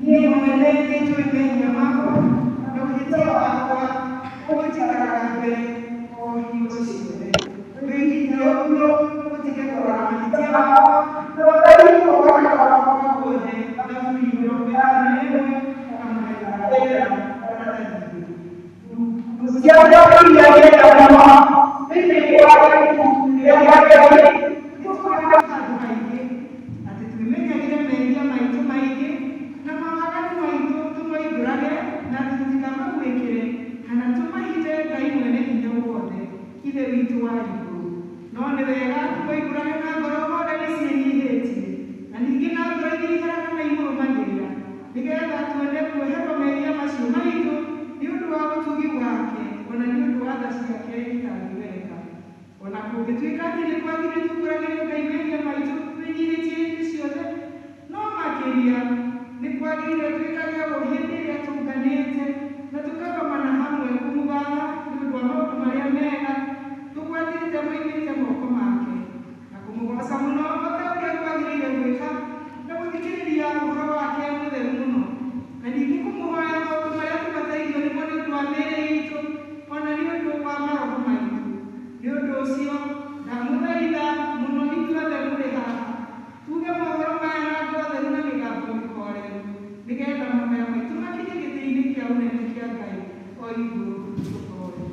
Niĩ mwene nĩnjũĩ mehia makwa, na ũhĩtia wakwa ũnjikaraga mbere o hingo ciothe. Wĩgirie ũguo ũtige kũrora mahĩtia makwa, na ũtharie kũgooka gwakwa guothe thaburi 51 kamũhari ga kenda karatathi-inĩ. Cia iria ngenda mũno thĩinĩ wa ibuku rĩa Ngai nĩtũkoraga handũ haingĩ atĩ twĩmenyagĩre mehia maitũ maingĩ na mawaganu maitũ tũmoimbũrage na atĩ tũtikamaguĩkĩre kana tũmahithe Ngai Mwene Hinya Wothe, Ithe witũ wa igũrũ. No nĩ wega tũmoimbũrage na ngoro horeri ciĩnyihĩtie, na ningĩ na ngoro iria iheraga na imũrũmagĩrĩra, nĩ getha tuone kuoherwo mehia macio maitũ nĩ ũndũ wa ũtugi wake, o na nĩ ũndũ wa tha ciake itangĩgereka. O na kũngĩtuĩka atĩ nĩ kwagĩrĩire tuumbũragĩre Ngai mehia maitũ twĩnyihĩtie hĩndĩ ciothe, no makĩria nĩ kwagĩrĩire twĩkage ũguo hĩndĩ ĩrĩa tũnganĩte na tũkagomana hamwe kũmũgatha nĩ ũndũ wa maũndũ marĩa mega tũgwatĩte moimĩte moko make, na kũmũgooca mũno o ta ũrĩa kwagĩrĩire gwĩka, na gũthikĩrĩria ũhoro wake mũtheru mũno, na ningĩ kũmũhoya maũndũ marĩa tũbatairio nĩmo nĩ ũndũ wa mĩĩrĩ iitũ, o na nĩ ũndũ wa maroho maitũ. Nĩ ũndũ ũcio ndamũthaitha mũno inyuothe mũrĩ haha, tuuge mohoro maya na ngoro theru na mĩgambo mĩhoreru, nĩ getha mahoya maitũ makinye gĩtĩ-inĩ kĩa ũnene kĩa Ngai o igũrũ. Tũhoe.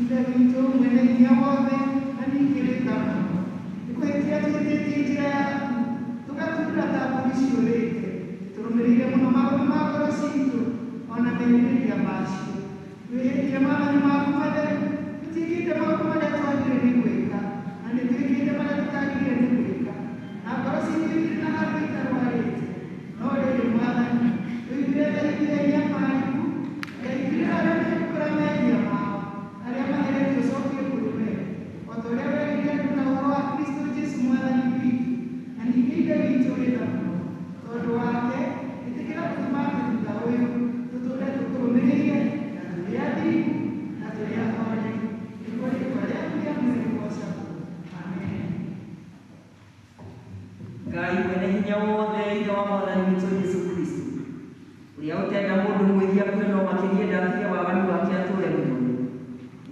Ithe witũ mwene hinya wothe na ningĩ wĩ tha mũno, nĩ kũhĩtia tũhĩtĩtie njĩra yaku, tũgaturura ta mbũri ciũrĩte. Tũrũmĩrĩire mũno maũndũ ma ngoro ciitũ, o na merirĩria macio. Twĩhĩtie maathani maku matheru, tũtiĩkĩte maũndũ marĩa twagĩrĩire nĩ gwĩka, na nĩtwĩkĩte marĩa tũtagĩrĩire nĩ gwĩka, na ngoro ciitũ itirĩ na handũ itarwarĩte. No rĩrĩ, Mwathani, tũiguĩre tha ithuĩ anyamarĩku, na ĩkĩrĩra arĩa mekumbũra mehia mao, arĩa maheretio ũcokie kũrĩ wee, o ta ũrĩa werĩire andũ na ũhoro wa Kristũ Jesũ Mwathani witũ, na ningĩ Ithe witũ wĩ tha mũno. Tondũ wake, ĩtĩkĩra gũtũma atĩ thutha ũyũ tũtũũre tũkũrũmĩrĩire, na tũrĩ athingu, na tũrĩ ahooreri, nĩguo rĩĩtwa rĩaku rĩamũre rĩgoocagwo. Amen. Ngai mwene hinya wothe, Ithe wa Mwathani witũ Jesu Kristo, ũrĩa ũtenda mũndũ mwĩhia akue no makĩria enda atige waganu wake atũũre muoyo.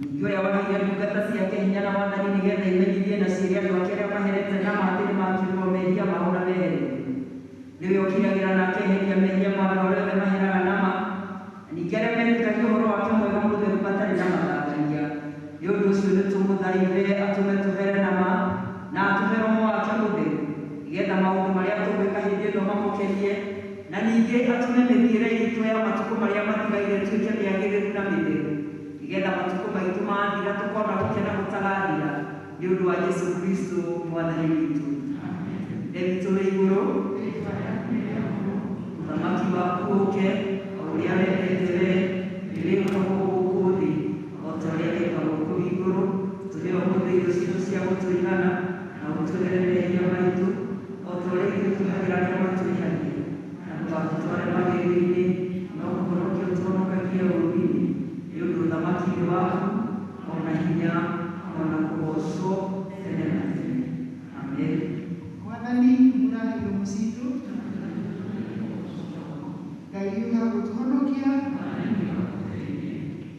Ningĩ ũrĩa waheire ndungata ciake hinya na wathani nĩgetha imenyithie na ciĩre andũ ake arĩa maherete na ma atĩ nĩmakiurwo mehia mao na mehererio. Nĩwe ũkiragĩra na akeheria mehia ma andũ arĩa othe maheraga na ma, na ningĩ arĩa metĩkagia ũhoro wake mwega mũtheru matarĩ na mathangania. Nĩ ũndũ ũcio nĩtũmũthaithe atũme tũhere na ma, na atũhe Roho wake Mũtheru, nĩgetha maũndũ marĩa tũgwĩka hĩndĩ ĩno mamũkenie, na ningĩ atũme mĩthiĩre iitũ ya matukũ marĩa matigaire ĩtuĩke mĩagĩrĩru na mĩtheru, nĩgetha matukũ maitũ maathira tũkona gũkena gũtagathira, nĩ ũndũ wa Jesu Kristo Mwathani witũ. Ithe witũ wĩ igũrũ, ũthamaki waku ũũke, o ũrĩa wendete wee, nĩwĩkagwo gũkũ thĩ o ta ũrĩa wĩkagwo kũu igũrũ. Tũhe ũmũthĩ irio ciitũ cia gũtũigana, na ũtuohere mehia maitũ, o ta ũrĩa ithuĩ tuohagĩra arĩa matwĩhagia. Na ndũgatũtware magerio-inĩ, no kũhonokia ũtũhonokagie ũũru-inĩ, nĩ ũndũ ũthamaki nĩ waku, o na hinya, o na kũgoocwo tene na tene. Amen. Mwathani humũra iromo ciitũ, Ngai ũka gũtũhonokia,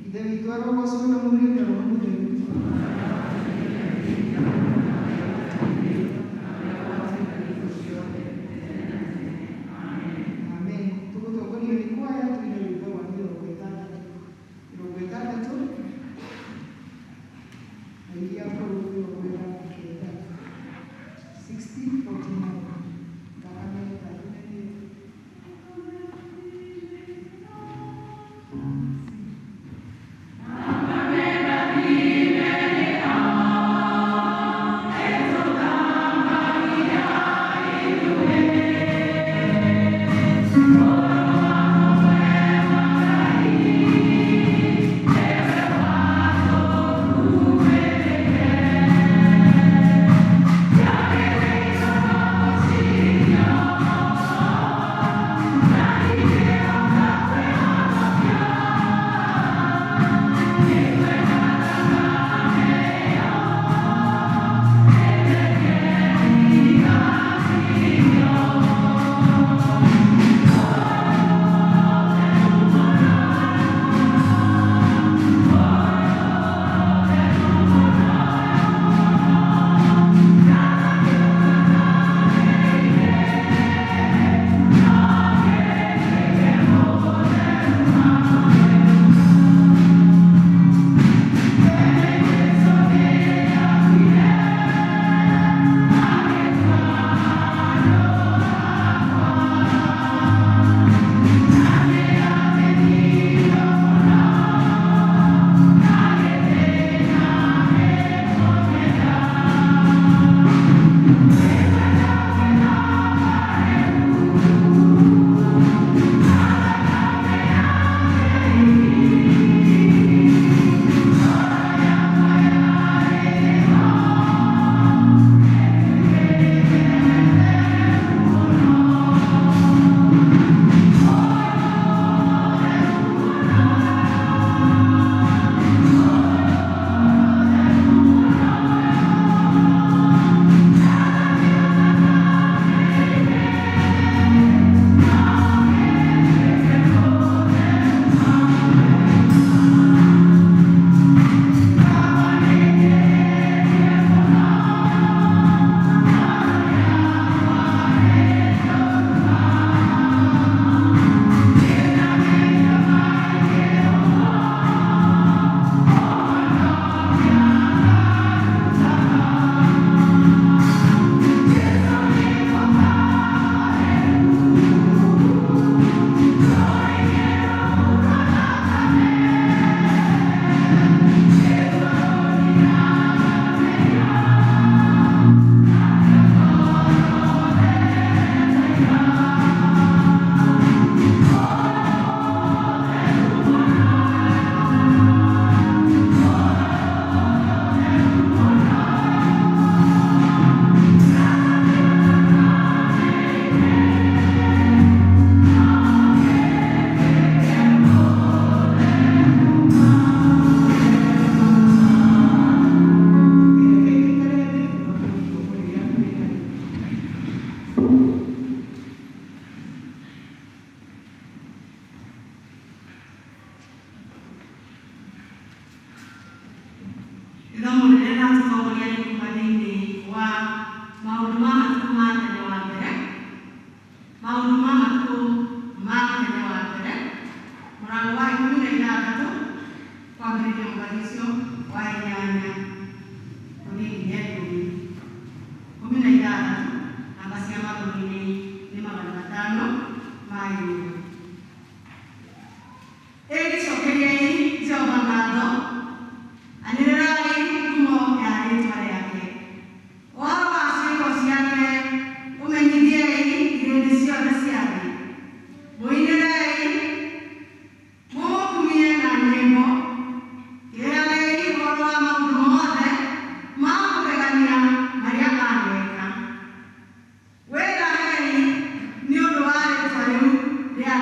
Ithe witũ arogocwo na Mũriũ na Roho Mũtheru. Amen. Tũgũtongorio nĩ kwaya tũine rwĩmbo rwa 60. 60 na iria ngũrũ 49. 6049. Thakame ndathime nĩ Ithomo rĩrĩa rĩratũtongoria nĩ kuma thĩinĩ wa maũndũ ma matukũ ma tene wa mbere, maũndũ ma matukũ ma tene wa mbere, mũrango wa 16 kwambĩrĩria mũhari ũcio wa 8 gũthiĩ nginya 10. 16, namba cia magũrũ-inĩ nĩ 504. Ĩgĩcokeriai Jehova ngatho, anĩrĩrai ngumo ya rĩĩtwa rĩake. Ũhoro wa ciĩko ciake ũmenyithiei irĩndĩ ciothe cia thĩ. Mũinĩrei, mũmũkumie na nyĩmbo, kĩĩranei ũhoro wa maũndũ mothe ma kũgegania marĩa aneka. Wĩrahei nĩ ũndũ wa rĩĩtwa rĩu rĩake.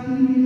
Thank you.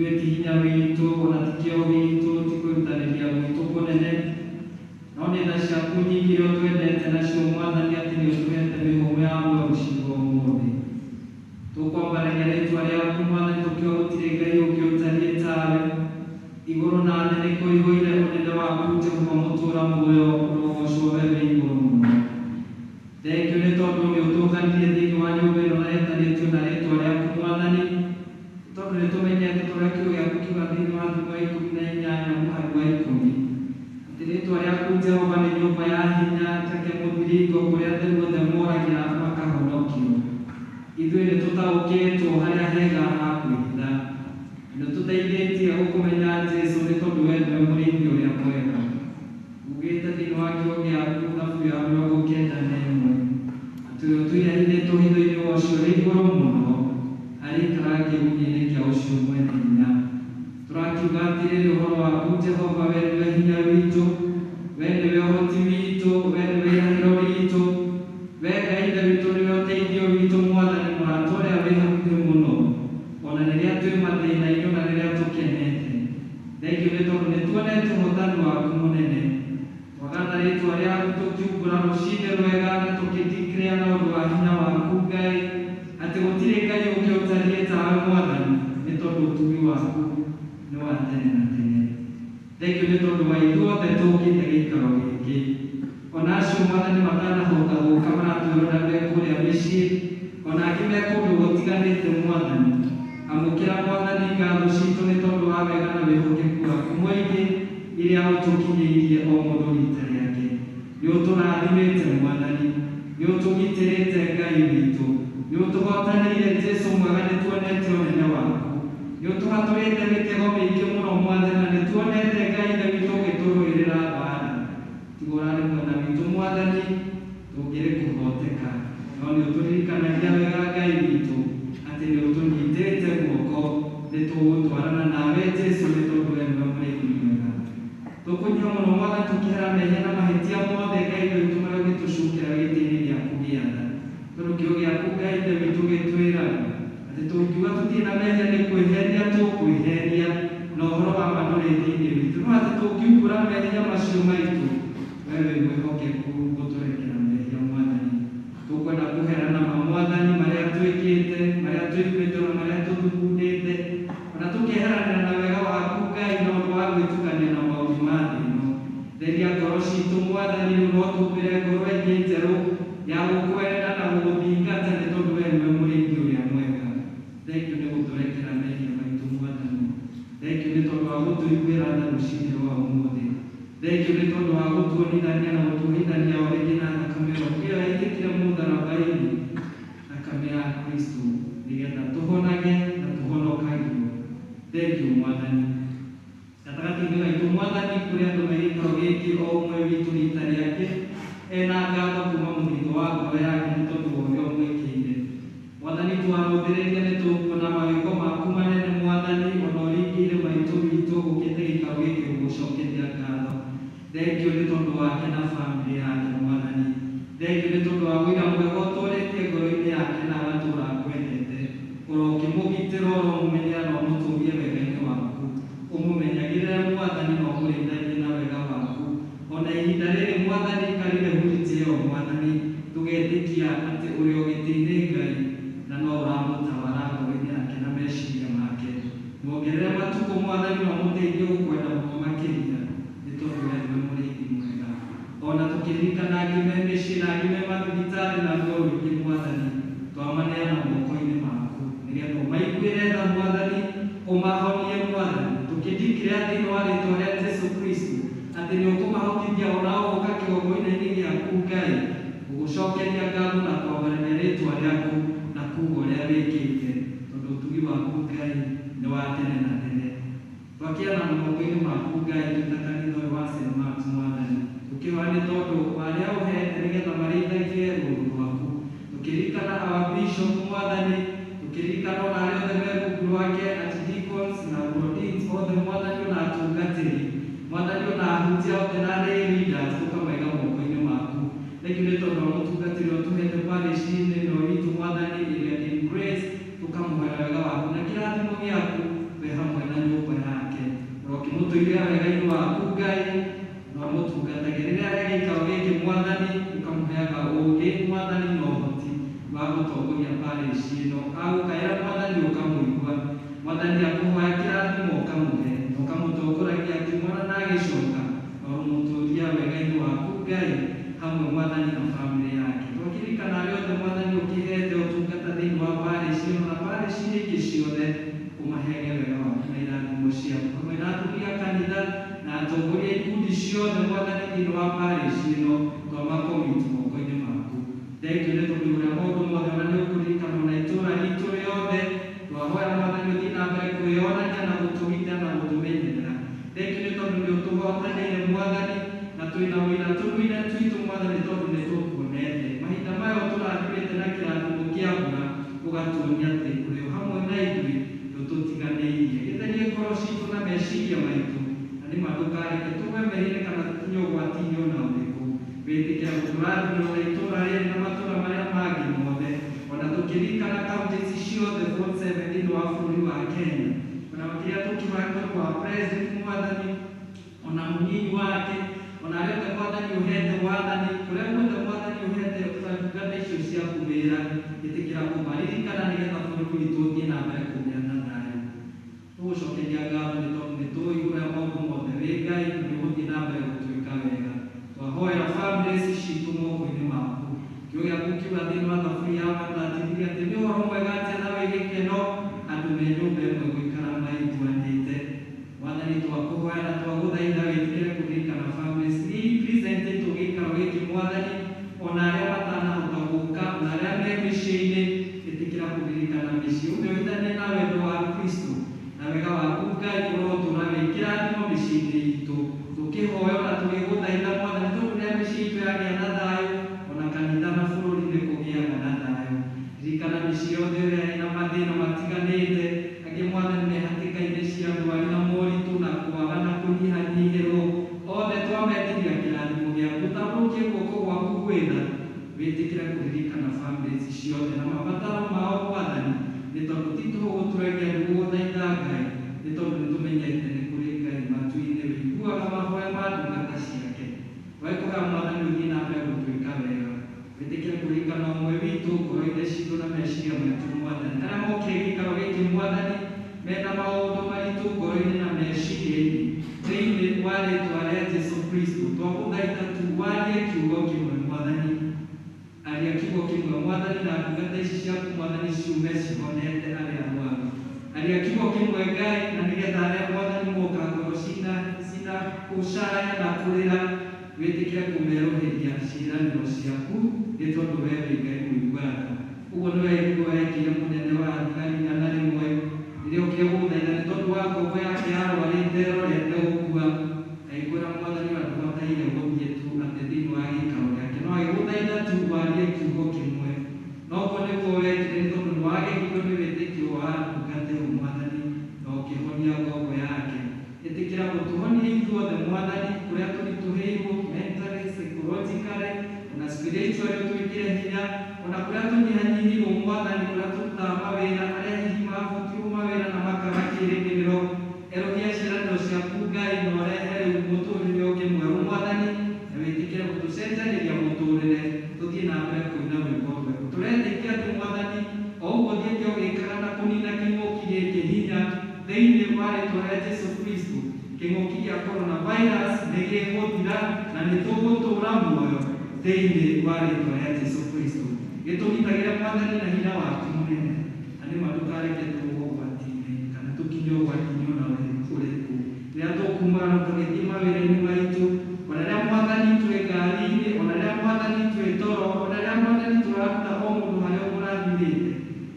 Ithuĩ ti hinya witũ ona ti kĩo gitũ, ti kwĩrutanĩria gwitũ kũnene, no nĩ tha ciaku nyingĩ iria ũtwendete nacio Mwathani, atĩ nĩ ũtũhete mĩhũmũ ya muoyo rũciũ rwa ũmũthĩ. Tũkwambararia rĩtwa rĩaku Mwathani, tũkiuga gũtirĩ Ngai ũngĩ ũtariĩ tawe. Igũrũ na thĩ nĩ kũihũire ũnene waku Jehova mũtũũra muoyo, ũrogocwo we wĩ igũrũ mũno. Thengiũ nĩ tondũ nĩ ũtũnganirie thĩinĩ wa nyũmba ĩno na ĩtanĩtio na rĩtwa rĩaku Mwathani, tondũ nĩ tũmenyete torĩa kiugo gĩaku kiuga thĩinĩ wa thimo ya 18 mũhari wa 10 atĩ rĩtwa rĩaku Jehova nĩ nyũmba ya hinya njake mũthiringo kũrĩa atheru othe moragĩra makahonokio. Ithuĩ nĩ tũtaũkĩtwo harĩa hega ha kwĩhitha, nĩ ũtũteithĩtie gũkũmenya Jesũ, nĩ tondũ we nĩwe mũrĩithi ũrĩa mwega. Ugĩte thĩinĩ wa kiugo gĩaku thabu ya 91 atĩ ũrĩa ũtũire ahithĩtwo hitho-inĩ wa ũcio ũrĩ igũrũ mũno arĩikaraga kĩĩgunyĩ-inĩ kĩa ũcio mwene hinya. Tũrakiuga atĩrĩrĩ ũhoro waku Jehova, we nĩwe hinya witũ, we nĩwe ũhoti witũ, we nĩwe irahĩro ritũ, we Ngai Ithe witũ nĩwe ũteithio witũ Mwathani, mũrata ũrĩa wĩ hakuhĩ mũno ona rĩrĩa twĩ mathĩna-inĩ ona rĩrĩa tũkenete. Thengiũ nĩ tondũ nĩ tuonete ũhotani waku mũnene. Twagatha rĩtwa rĩaku tũkiumbũra rũcinĩ rwega na tũkĩdeclare na ũndũ wa hinya waku Ngai atĩ gũtirĩ Ngai ũngĩ ũtariĩ tawe Mwathani, nĩ tondũ ũtugi waku nĩ wa tene na tene. Thengiũ nĩ tondũ wa ithuothe tũkĩte gĩikaro gĩkĩ, ona acio Mwathani matanahota gũka maratwĩrorera me kũrĩa mĩciĩ, ona angĩ me kũndũ gũtiganĩte Mwathani. Amũkĩra Mwathani ngatho citũ nĩ tondũ wa wega na wĩhokeku waku mũingĩ iria ũtũkinyĩirie o mũndũ rita rĩake. Nĩ ũtũrathimĩte Mwathani, nĩ ũtũgitĩrĩte Ngai witũ, nĩ ũtũhotanĩire Jesũ mwega, nĩ tuonete ũnene waku, nĩ ũtũhatũrĩte mĩtego mĩingĩ mũno Mwathani, na nĩ tuonete Ngai Ithe witũ ũgĩtũrũĩrĩra mbara. Tiga ũrarĩ mwena witũ Mwathani, tũngĩrĩ kũhoteka, no nĩ ũtũririkanagia wega Ngai witũ atĩ nĩ ũtũnyitĩte guoko, nĩ tũgũtwarana nawe Jesũ, nĩ tondũ we nĩwe mũrĩithi mwega. Tũkũnyia mũno Mwathani, tũkĩhera mehia na mahĩtia mothe Ngai Ithe witũ marĩa ũngĩtũcukĩra gĩtĩ-inĩ gĩaku gĩa tha, tondũ kiugo gĩaku Ngai Ithe witũ gĩtwĩraga atĩ tũngiuga tũtirĩ na mehia nĩ kwĩhenia tũkwĩhenia, na ũhoro wa ma ndũrĩ thĩinĩ witũ, no atĩ tũngiumbũra mehia macio maitũ, we wĩ mwĩhokeku gũtũrekera mehia Mwathani. Tũkwenda kũherana ma Mwathani marĩa twĩkĩte, marĩa tũiguĩte ona marĩa tũthugundĩte, ona tũkeheranĩra na wega waku Ngai na ũndũ wa gwĩtukania na maũndũ ma thĩ ĩno. Theria ngoro citũ Mwathani, rĩu no tũmbĩre ngoro ĩngĩ njerũ ya gũkwenda na gũgũthingata, nĩ tondũ we nĩwe mũrĩithi ũrĩa mwega. Thengiũ nĩ gũtũrekera mehia maitũ Mwathani. Thengiũ nĩ tondũ wa gũtũiguĩra tha rũcinĩ rwa ũmũthĩ. Thengiũ nĩ tondũ wa gũtuonithania na gũtuohithania o rĩngĩ na thakame ĩyo yaitĩkire mũtharaba-inĩ, thakame ya Kristo, nĩgetha tũhonage na tũhonokagio. Thengiũ Mwathani. Gatagatĩ-inĩ gaitũ Mwathani, kũrĩ andũ me gĩikaro gĩkĩ o ũmwe witũ rita rĩake ena ngatho kuma mũthithũ wa ngoro yake nĩ tondũ wa ũrĩa ũmwĩkĩire. Mwathani, twarũthĩrĩria nĩ tũkuona mawĩko maku manene Mwathani, ona ũringĩire maitũ witũ ũkĩte gĩikaro gĩkĩ gũgũcokeria ngatho. Thengiũ nĩ tondũ wake na bamĩrĩ yake Mwathani. Thengiũ nĩ tondũ wa ũira mwega ũtũrĩtie ngoro-inĩ yake na agatũũra akwendete. Ũrokĩmũgitĩra, ũromũmenyera na ũmũtũũrie wega-inĩ waku. Ũmũmenyagĩrĩre Mwathani na ũmũrĩithagie na wega waku. Ona ihinda rĩrĩ Mwathani ikarire wheelchair Mwathani, tũgetĩkia atĩ ũrĩ o gĩtĩ-inĩ Ngai na no ũramũtawara ngoro-inĩ yake na meciria make. Muongerere matukũ Mwathani na ũmũteithie gũkwenda mũno makĩria, nĩ tondũ we nĩwe mũrĩithi mwega. Ona tũkĩririkana angĩ me mĩciĩ na angĩ me mathibitarĩ na ruo rũingĩ Mwathani, twamaneana moko-inĩ maku nĩgetha ũmaiguĩre tha Mwathani, ũmahonie Mwathani. Tũkĩdeclare thĩinĩ wa rĩtwa rĩa Jesũ Kristo atĩ nĩ ũkũmahotithia onao gũka kĩgongona-inĩ gĩaku Ngai, gũgũcokeria ngatho na kwambararia rĩtwa rĩaku na kuuga ũrĩa wĩkĩte, tondũ ũtugi waku Ngai nĩ wa tene na tene. Twakiana moko-inĩ maku Ngai twĩ ta kanitha ũyũ wa St. Mark's Mwathani, tũkĩhoya nĩ tondũ wa arĩa ũheete nĩgetha marĩithagie rũũru rwaku. Tũkĩririkana our bishop Mwathani, tũkĩririkana ona arĩa othe me rungu rwake, archdeacons na deans othe Mwathani, ona atungatĩri Mwathani, ona ahunjia othe na lay leaders, tũkamaiga moko-inĩ maku. Thengiũ nĩ tondũ wa mũtungatĩri ũtũhete parish-inĩ ĩno itũ Mwathani, ĩrĩa in grace, tũkamũhoera wega waku na kĩrathimo gĩaku. We hamwe na nyũmba yake ũrokĩmũtũiria wega-inĩ waku Ngai na ũmũtungatage rĩrĩa arĩ gĩikaro gĩkĩ Mwathani ũkamũheaga ũũgĩ Mwathani na ũhoti wa gũtongoria parish ĩno agũkaĩra Mwathani ũkamũigua Mwathani akũhoya kĩrathimo ũkamũhe na ũkamũtongoragia akiumana na agĩcoka na ũrũmũtũria wega-inĩ waku Ngai hamwe Mwathani na bamĩrĩ yake twakĩririkana arĩa othe Mwathani ũkĩhete ũtungata thĩinĩ wa parish ĩno na parish iria ingĩ ciothe ũmaheage wega waku na irathimo ciaku hamwe na atumia a kanitha na atongoria a ikundi ciothe Mwathani thĩinĩ wa parish ĩno twamakomiti moko-inĩ maku. Thengiũ nĩ tondũ ũrĩa maũndũ mothe ona nĩ ũkũririkana ona itũũra ritũ rĩothe twahoya Mwathani ũthiĩ na mbere kwĩyonania na gũtũgitĩra na gũtũmenyerera. Thengiũ nĩ tondũ nĩ ũtũhotanĩire Mwathani na twĩna wĩra tũnua-inĩ twitũ Mwathani tondũ nĩ tũkuonete mahinda maya ũtũrathimĩte na kĩrathimo kĩa mbura ũgatuonia atĩ ũrĩ o hamwe na ithuĩ ndũtũtiganĩirie. Gĩtherie ngoro citũ na meciria maitũ na nĩma ndũkareke tũgwe mehia kana tũkinye ũgwati-inĩ ona ũrĩkũ. Wĩtĩkĩra gũtũrathimĩra ona itũũra rĩrĩ na matũũra marĩa mangĩ mothe ona tũkĩririkana kaunti ici ciothe 47 thĩinĩ wa bũrũri wa Kenya ona makĩria tũkĩhoya tondũ wa president Mwathani ona mũnini wake ona arĩa othe Mwathani ũhete wathani kũrĩa guothe Mwathani ũhete ndungata icio ciaku wĩra ĩtĩkĩra kũmaririkana nĩgetha bũrũri witũ ũthiĩ na mbere kũgĩa na thayũ. Tũgũcokeria ngatho nĩ tondũ nĩ tũĩ ũrĩa maũndũ mothe wĩ Ngai na nĩ ũgũthiĩ na mbere gũtwĩka wega. Twahoera bamĩrĩ ici citũ moko-inĩ maku. Kiugo gĩaku kiuga thĩinĩ wa thaburi ya 133 atĩ nĩ ũhoro mwega atĩa na wĩ gĩkeno andũ me nyũmba ĩmwe gũikara maiguanĩte. Mwathani twakũhoya na twagũthaitha wĩtĩkĩre kũririkana bamĩrĩ iria ipresentĩtwo gĩikaro gĩkĩ Mwathani ona arĩa matanahota gũka ona arĩa me mĩciĩ-inĩ ĩtĩkĩra kũririkana mĩciĩ ũmĩohithanie na wendo wa Kristo na wega waku Ngai ũrotũũra wĩ kĩrathimo mĩciĩ-inĩ itũ tũkĩhoya ona tũgĩgũthaitha Mwathani tondũ rĩrĩa mĩciĩ itũ yagĩa na thayũ ona kanitha na bũrũri nĩ kũgĩaga na thayũ. Ririkana mĩciĩ yothe ĩrĩa ĩna mathĩna matiganĩte angĩ Mwathani me hatĩka-inĩ cia ndwari na moritũ na kwaga na kũnyihanyihĩrwo othe twametiria kĩrathimo gĩaku ũtambũrũkie guoko gwaku gwĩtha wĩtĩkĩre kũririkana bamĩrĩ ici ciothe na mabataro mao Mwathani nĩ tondũ ti tũhũ gũturagia ndugu gũthaitha Ngai nĩ tondũ nĩ tũmenyete nĩ kũrĩ Ngai matu-inĩ wĩiguaga mahoya ma ndungata ciake. Twakũhoya Mwathani ũthiĩ na mbere gũtwĩka wega wĩtĩkĩre kũririkana ũmwe witũ ngoro-inĩ citũ na meciria maitũ Mwathani arĩa mokire gĩikaro gĩkĩ Mwathani mena maũndũ maritũ ngoro-inĩ na meciria-inĩ thĩinĩ wa rĩtwa rĩa Jesũ Kristo twagũthaitha tu warie kiugo kĩmwe Mwathani aria kiugo kĩmwe Mwathani na ndungata ici ciaku Mwathani ciume cihonete arĩa arwaru aria kiugo kĩmwe Ngai na nĩgetha arĩa Mwathani moka ngoro cina gũcaya na kũrĩra wĩtĩkĩre kũmerũhĩria ciĩranĩro ciaku nĩ tondũ we wĩ Ngai mũiguaga. Ũguo nĩ wekire mũnene wa thigari 100 rĩrĩa okire gũgũthaitha nĩ tondũ wa ngombo yake yarwarĩte ĩrorete gũkua agĩkwĩra Mwathani ona ndũbataire gũthiĩ tu atĩ thĩinĩ wa gĩikaro gĩake no agĩgũthaitha tu warie kiugo kĩmwe na ũguo nĩguo wekire nĩ tondũ nĩwagegirio nĩ wĩtĩkio wa ndungata ĩyo Mwathani na ũkĩhonia ngombo yake. Ĩtĩkĩra gũtũhonia ithuothe Mwathani kũrĩa tũritũhĩirwo mentally, psychologically ona spiritually ũtwĩkĩre hinya ona kũrĩa tũnyihanyihĩirwo Mwathani kũrĩa tũrutaga mawĩra arĩa hihi mabutirwo mawĩra na makaga kĩĩrĩgĩrĩro erũhia ciĩranĩro ciaku Ngai na ũrehe rĩu mũtũrĩre ũngĩ mwerũ Mwathani na wĩtĩkĩre gũtũcenjanĩria mũtũrĩre tũthiĩ na mbere kũina rwĩmbo rwerũ. Tũretĩkia atĩ Mwathani o ũguo ũthiĩte ũgĩkaga na kũnina kĩng'ũki gĩkĩ hinya thĩinĩ wa rĩtwa rĩa Jesũ Kristo kĩng'ũki gĩa coronavirus nĩ gĩgũthira na nĩ tũgũtũũra muoyo thĩinĩ wa rĩtwa rĩa Jesũ Kristo. Gĩtũgitagĩre Mwathani na hinya waku mũnene na nĩma ndũkareke tũgwe ũgwati-inĩ kana tũkinye ũgwati-inĩ ona ũrĩkũ rĩrĩa tũkumagara tũgĩthiĩ mawĩra-inĩ maitũ ona rĩrĩa Mwathani twĩ ngari-inĩ ona rĩrĩa Mwathani twĩ toro ona rĩrĩa Mwathani tũraruta o mũndũ harĩa ũmũrathimĩte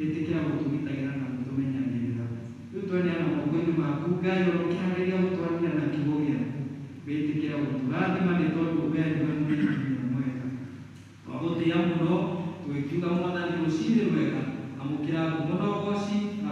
ĩtĩkĩra gũtũgitagĩra na gũtũmenyagĩrĩra. Rĩu tweneana moko-inĩ maku Ngai ona ũkĩharĩria gũtwarithia na kiugo gĩaku wĩtĩkĩre gũtũrathima nĩ tondũ we nĩwe mũrĩithi ũrĩa mwega. Twagũtĩĩa mũno tũgĩkiuga Mwathani rũcinĩ rwega amũkĩra ngumo na ũgoci na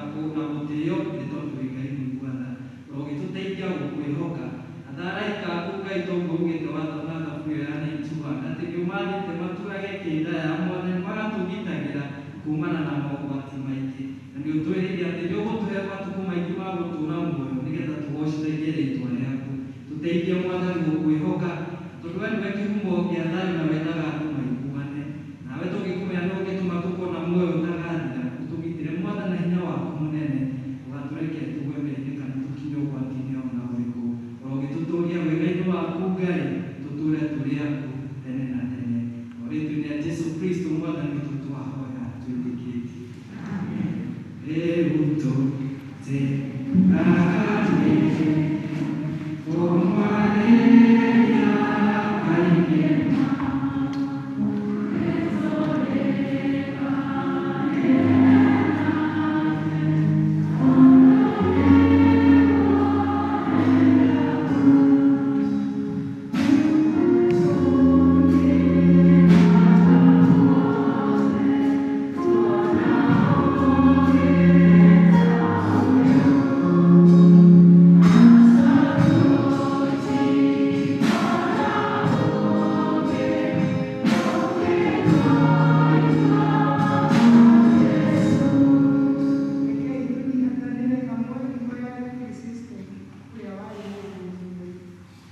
gũtĩĩo nĩ tondũ wĩ Ngai mũigua tha. Ũrogĩtũteithia gũkwĩhoka atha araika aku Ngai toguo ugĩte watho na thaburi ĩyo ya 91 atĩ nĩ ũmathĩte maturage kĩnda ya Mwathani magatũgitagĩra kumana na mogwati maingĩ na nĩ ũtwĩrĩire atĩ nĩ ũgũtũhe matukũ maingĩ ma gũtũũra muoyo nĩgetha tũgocithagie rĩĩtwa rĩaku. Tũteithie Mwathani gũkwĩhoka, tondũ we nĩwe kĩhumo gĩa thayũ na wendaga andũ maiguane. Nawe tũngĩkũmenya nĩwe ũngĩtũma tũkorwo na muoyo ũtagathira. Ũtũgitĩre Mwathani na hinya waku mũnene, ndũgatũreke tũgwe mehia kana tũkinye ũgwati-inĩ o na ũrĩkũ. Ũrogĩtũtũũria wega-inĩ waku Ngai, tũtũũre tũrĩ aku tene na tene. O rĩĩtwa-inĩ rĩa Jesũ Kristo Mwathani witũ twahoya twĩtĩkĩtie. Rĩu tũtĩkagane kũmwarĩria kaingĩ. Rekei tũnyitanĩre hamwe ihoya rĩa Kristo ũrĩa warĩ mũthĩnjĩri.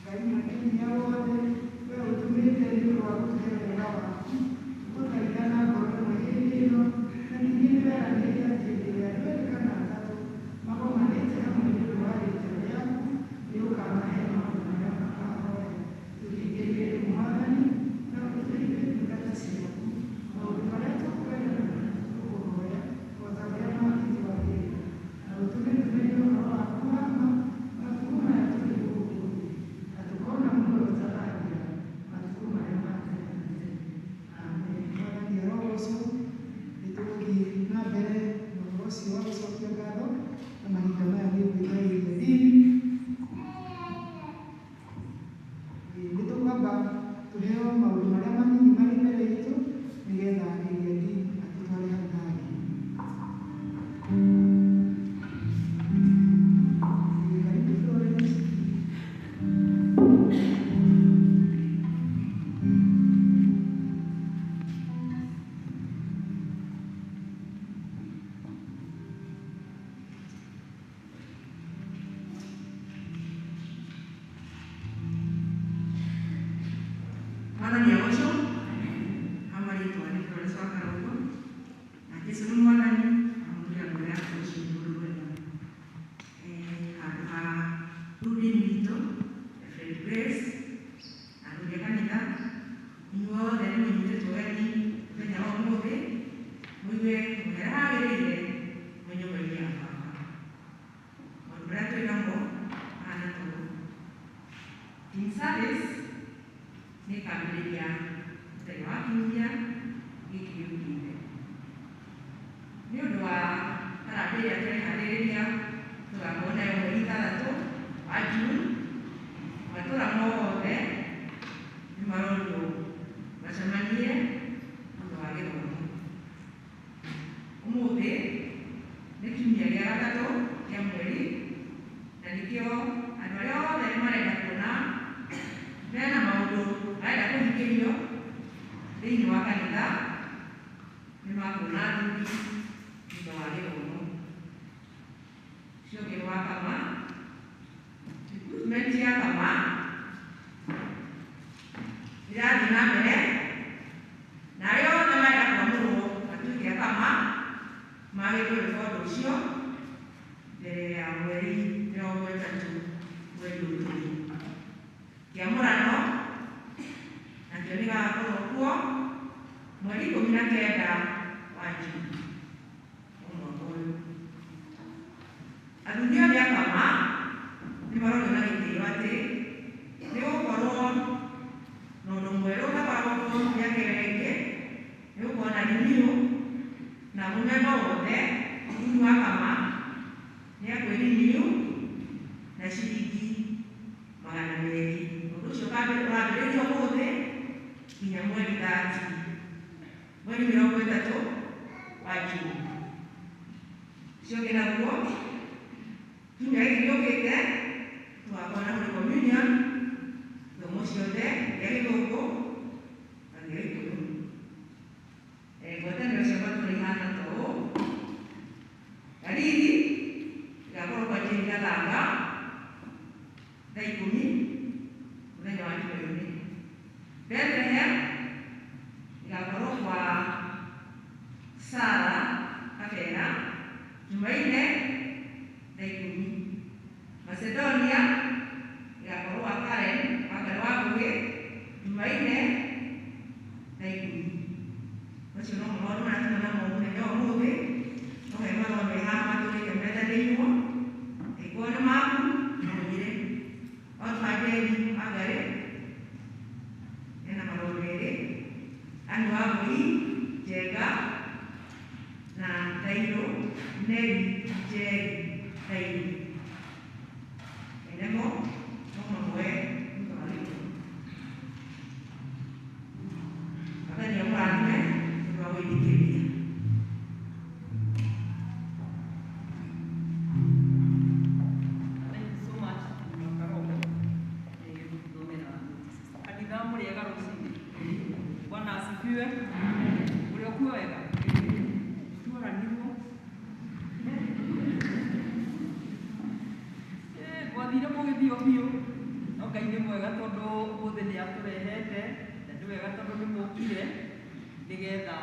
Ngai mwene hinya wothe, we ũtũmĩte nĩ ũndũ wa gũtũhe wega waku, tũgũthaitha na ngoro ĩmwe hĩndĩ ĩno, na ningĩ nĩweranĩire atĩ hĩndĩ ĩrĩa andũ erĩ kana atatũ magomanĩte hamwe nĩ ũndũ wa rĩĩtwa rĩaku, nĩũkamahe maũndũ marĩa makahooya. Tũhingĩrie rĩu Mwathani, na ũtũteithie ndungata ciaku maũndũ marĩa tũkwenda na marĩa tũkũhoya, o ta ũrĩa mwathani wagĩrĩire. Na ũtũme tũmenye ũhoro waku wa ma matukũ maya tũrĩ gũkũ thĩ, na tũkona muoyo ũtagathira matukũ marĩa ma tene na tene. Amen. Mwathani arogocwo. Nĩ tũgũthiĩ na mbere na ũhoro ũcio wa gũcokia ngatho, na mahinda maya nĩ ngwĩta area dean. Nĩ tũkwamba tũheo maũndũ marĩa manini marĩ mbere itũ, nĩgetha area dean atũtware hau hangĩ. Karibu Florence. Mwathani agocwo amarĩtwa nĩ Florence wa Karũngũ na Jesũ nĩ Mwathani amũtũrĩa ngoro yaku ũcio nĩ ũndũ mwega. Handũ ha rũrĩrĩ witũ Reverend Grace na athuri a kanitha inyuothe nĩ mũnyitĩtwo ũgeni mũthenya wa ũmũthĩ mũigue harĩa hagĩrĩire mwĩ nyũmba-inĩ ya baba. Maũndũ marĩa twĩ namo mahana ta ũũ. Team service nĩ ĩkambĩrĩria mũthenya wa kiumia gĩkĩ gĩũkĩte. Nĩ ũndũ wa harambee ĩrĩa tũreharĩrĩria tũgakorwo nayo mweri 6 wa June, matũra mothe nĩ marorio macemanie thutha wa gĩthomo. Ũmũthĩ nĩ kiumia gĩa gatatũ kĩa mweri, na nĩkĩo andũ arĩa othe marenda kuona mena maũndũ marenda kũhingĩrio thĩinĩ wa kanitha nĩ makuona athuri thutha wa gĩthomo. Ũcio ũngĩ nĩ wa Kama, recruitment ya Kama ĩrathiĩ na mbere, na arĩa othe marenda kwamũrwo matuĩke a Kama magĩrĩirwo gwĩka ũndũ ũcio mbere ya mweri 30 mweri ũyũ tũrĩ. Kĩamũrano nakĩo nĩ gĩgakorwo kuo mweri 19 wa Juni wa mwaka ũyũ. Athuri othe a Kama nĩ marorio na gĩtĩo atĩ nĩ gũkorwo na ũndũ mwerũ ũtakoragwo kuo mĩaka ĩyo ĩngĩ, nĩ gũkorwo na renew na mũmemba wothe mũthuri wa Kama nĩ akwĩ-renew na ciringi 200. Ũndũ ũcio ũrambĩrĩria ũmũthĩ nginya mweri 30, mweri 30 wa Juni. Ũcio ũngĩ naguo kiumia gĩkĩ gĩũkĩte tũgakorwo na Holy Communion ithomo ciothe gĩa Gĩthũngũ na gĩa Gĩkũyũ. Ngwatanĩro cia matũũra ihana ta ũũ. Galili ĩgakorwo kwa Ĩgakorwo ĩ Gathanga thaa 10 mũthenya wa Jumaine. Bethlehem ĩgakorwo kwa Sara Kabera Jumaine thaa 10. Macedonia ĩgakorwo kwa Karen Wangari wa Ngũgĩ Jumaine thaa 10. Macio no maũndũ marĩa tuma namo mũthenya wa ũmũthĩ. No he marũa me haha matũrĩte methanĩirwo. Angĩkorwo nĩ maku no ũnyire. Orphanage Wangari ena marũa merĩ, Anne Wangũi Njenga na Thairũ Neri Njeri Thairũ. Enemo no mamoe thutha wa rĩu. Mwathani amũrathime nĩ ũndũ wa gwĩtĩkĩria. Thank you so much, Makarogo. Gũthomera notices. Kanitha mũrĩega rũcinĩ. Bwana asifiwe. Ũrĩ okuo wega? Tuoranirwo. Mwathire mũgĩthiĩ o biũ. No Ngai nĩ mwega tondũ ũmũthĩ nĩ atũrehete na nĩ wega tondũ nĩ mũkire nĩgetha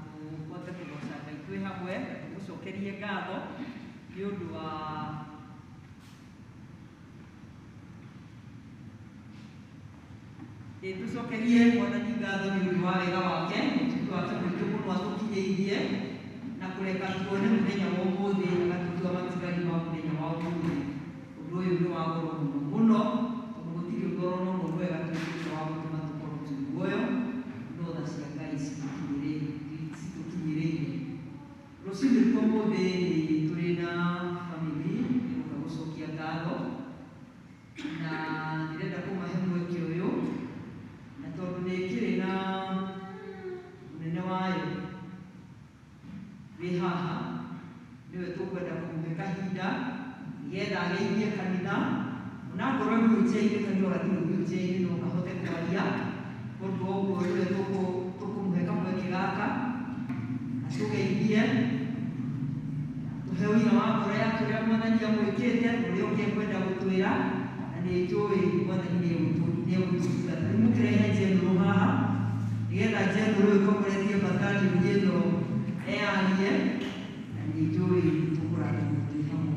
tũhote kũgoca Ngai twĩ hamwe na tũmũcokerie ngatho nĩ ũndũ wa tũcokerie Mwathani ngatho nĩ ũndũ wa wega wake, ũtugi wake mũingĩ mũno atũkinyĩirie na kũreka tuone mũthenya wa ũmũthĩ agatũtua matigari ma mũthenya wa ũmũthĩ. Ũndũ ũyũ nĩ wa goro mũno mũno tondũ gũtirĩ ũndũ oro na ũmwe mwega twĩkĩte wa gũtũma tũkorwo twĩ muoyo, no tha cia Ngai citũkinyĩrĩire. Rũcinĩ rwa ũmũthĩ nĩ tũrĩ na bamĩrĩ ĩgũka gũcokia ngatho na ndĩrenda kũmahe mweke ũyũ na tondũ nĩ ĩkĩrĩ na mũnene wayo wĩ haha nĩwe tũkwenda kũmũhe kahinda nĩgetha ageithie kanitha onakorwo nĩ wheelchair-inĩ kanitha gatirĩ wheelchair-inĩ no kahote kwaria ũndũ wa ũguo nĩwe tũkũmũhe kamweke gaka atũgeithie tũhe ũira wa ngoro yake ũrĩa Mwathani amwĩkĩte ũrĩa ũngĩ ekwenda gũtwĩra na nĩ njũĩ Mwathani nĩ egũtũtungata. Rĩu mũkĩrehe njenũrũ haha nĩgetha njenũrũ ĩtongoretie batalioni ĩno eyarie na nĩ njũĩ tũkũrathimwo twĩ hamwe.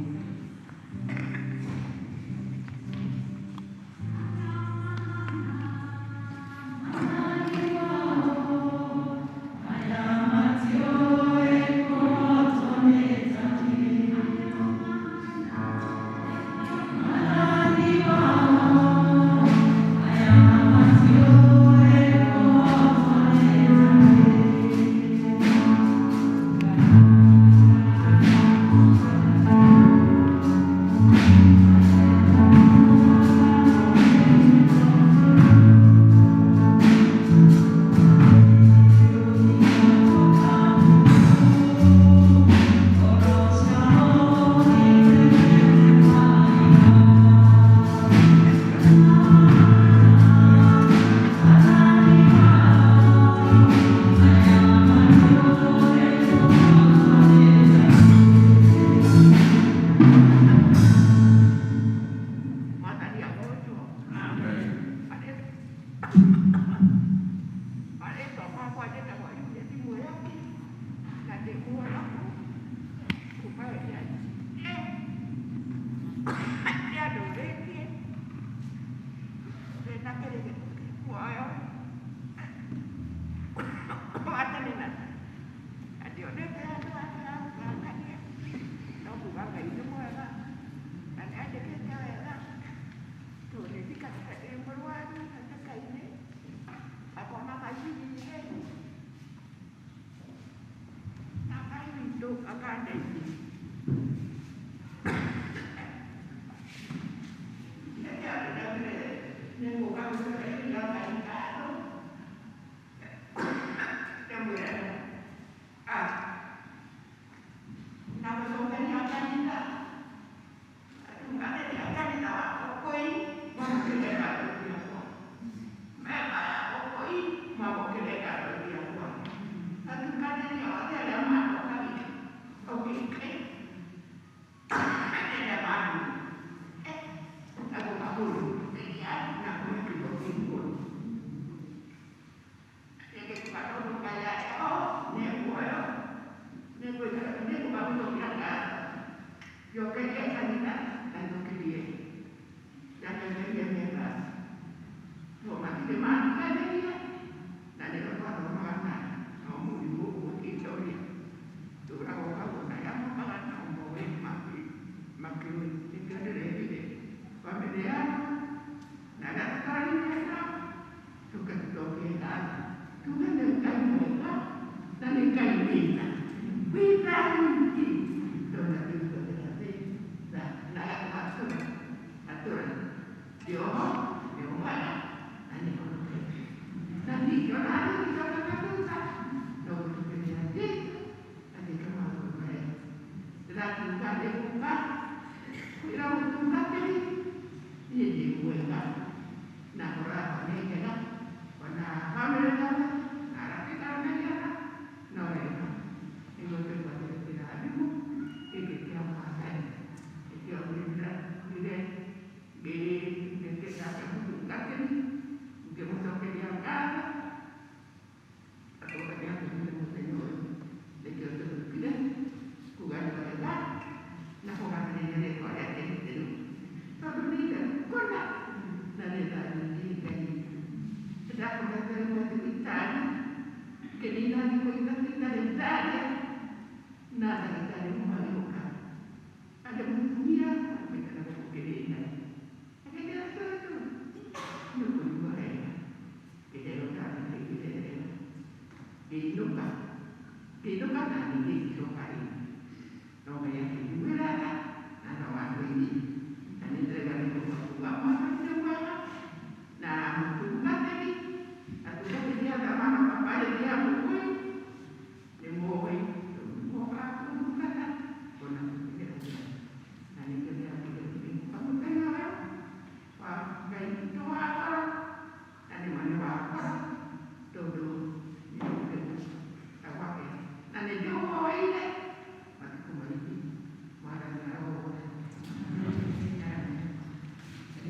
Mwathani agocwo. Marĩtwa makwa njĩtagwo Judith Mũrĩũki na ndĩ mũhonoku kuma rĩrĩa nĩandũrĩtie ndĩna kĩrĩgĩrĩro kĩa muoyo wa tene na tene na ndionete handũ hangĩ ha gũthakania no kuga Ngai nĩ mwega na nĩanjĩkĩte wega tondũ nĩnjikarĩte ndĩ mũrwaru hatĩka-inĩ ngakoma macini-inĩ na Ngai witũ akandeithia.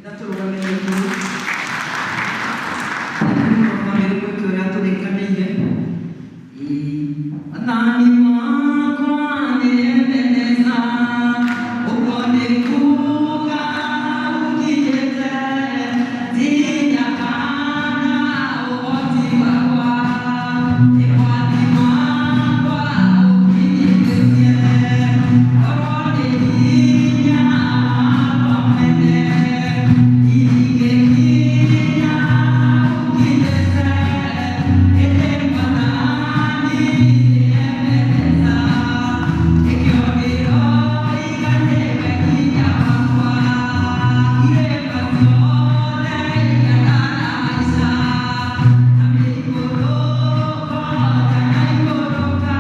Kanitha tũrũgame na igũrũ. Mũno bamĩrĩ gwĩke ũrĩa tũrĩkanĩire. Ĩĩ. Mwathani wakwa nĩ Ebeneza, ũguo nĩ kuuga ũkinyĩte, nginya kana ũhoti wakwa, nĩ mwathi wakwa ũkinyĩtie, korwo nĩ hinya wakwa mwene, ingĩkinya ũkinyĩte, ĩndĩ Mwathani nĩ Ebeneza, nĩkĩo ndĩroiga nĩwe hinya wakwa, irĩma ciothe iria ndarahaica, na mĩikũrũko ndanaikũrũka,